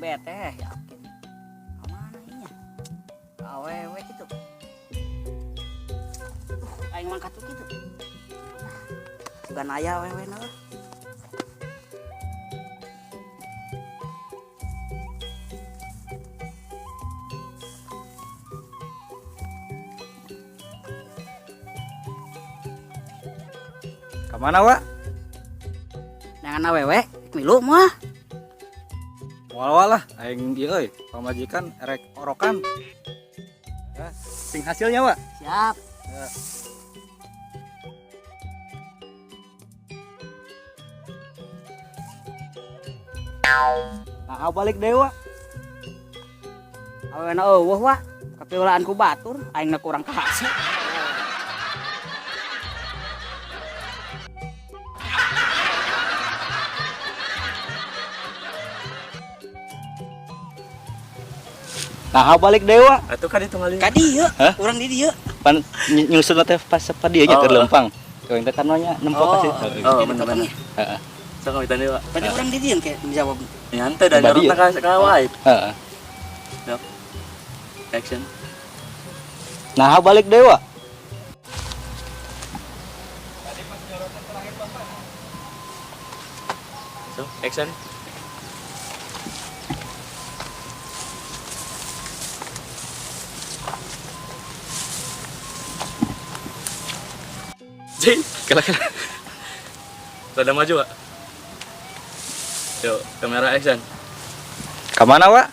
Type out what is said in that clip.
Bete yakin. Kamana inya? Awewe kitu. Aing mangkat tuh kitu. Sugan aya awewe na lah. Kamana, Wak? Neangan awewe, milu moal. Moal wa lah, aing ieu euy, pamajikan erek orokan. Ya, sing hasilnya, Wak. Siap. Ya. Nah, balik deui, Wak. Awewena eueuh, Wak. Kapiulaan ku batur, aing na kurang kahasep. Nah, balik deui, Wak. Atuh kan itu ngali. Ka dieu, Hah? urang di dieu. Pan nyusun teh pas pa dieu nya Oh. keur lempang. Euy teh kan nya nempo Oh. ka situ. Oh, Jadi bener potong bener. ya. Heeh. Sok kawitan deui, Wak. Berarti urang di dieu kayak menjawab. Nyantai dan Coba nyorotna dia. ka ka wae. Heeh. Sok. Action. Nah, balik deui, Wak. So, action. Jin, kala kala. Rada maju, Pak. Yuk, kamera action. Kamana, Wak?